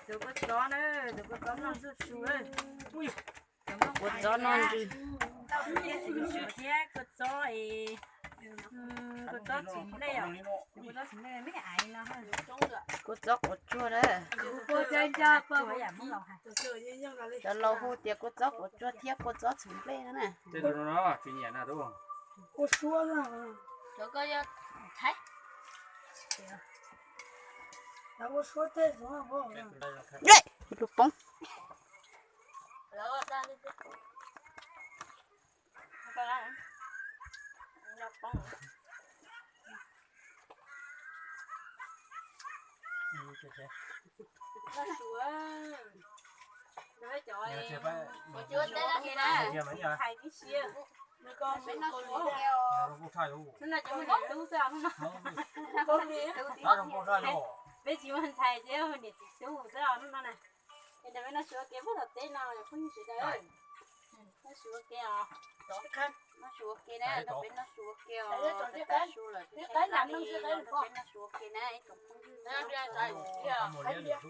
Tus kua txob na, tus kua txob noj ntsuj su na. Kua txob noj ntsuj. Thiab kua txob, kua txob txhuv nplej os. Kua txob txhuv nplej no. Kua txob quav tsuag na. Cov laus hu tias kua txob quav tsuag thiab kua txob txhuv nplej no na. Ua suab na. Cov ko yog Thaib. Ua suab tej zoov. Lub poob. Peb tsis muaj ntxhais ces niam txiv tub xwb os hnub no na. Es peb noj su ua ke pub tom teb no phooj ywg sawv daws. Noj su ua ke os. Noj su ua ke na, peb noj su ua ke os. Peb noj su lawm peb noj su ua ke na ib tsoom phooj ywg.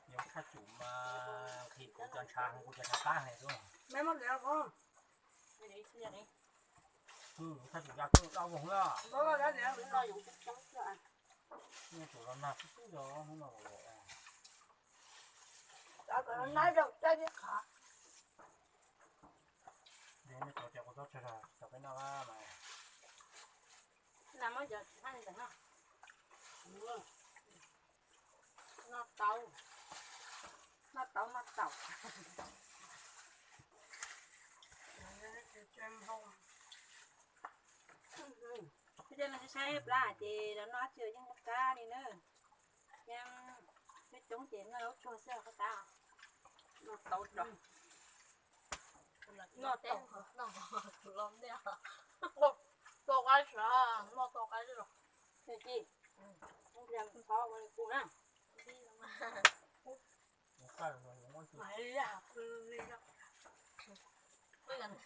Yoov thaj tsum mas nqhis kuv cov ntshav, kuv cov ntshav qab heev xwb. Thaj tsum ya kuj dau voog na. Nyiaj tsum los nag xwb xwb yog hnub no los. Noj tau, noj tau, noj tau. Saib plab ces los noj tsis yeej noj qab li na. Yeej coob coob ces noj ub tsuag xwb qab qab. Noj tau, noj tau, noj tau qab, noj tau qab. Ci, ntxias txhob ua li kuv na. Koj tsis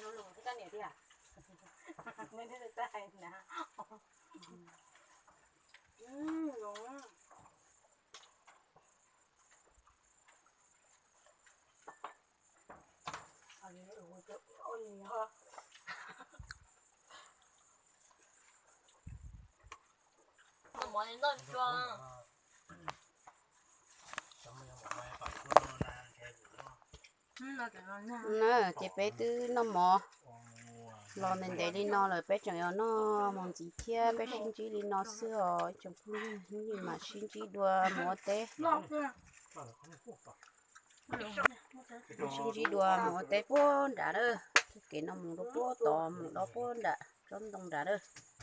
lus lus thiab koj niam tiag. Neb twb tsis hais na. Na ces peb twb noj mov los ntev ntev li no lawm, peb tseem yuav noj mov ntxiv thiab. Peb sib ntsib li no xwb os ib tsoom phooj ywg, hnub no mam sib ntsib dua mus ua teb. Sib ntsib dua mus ua teb puag nrad lawm, kev no mus rau puag tod, mus rau puag nram tsob ntoo nrad lawm.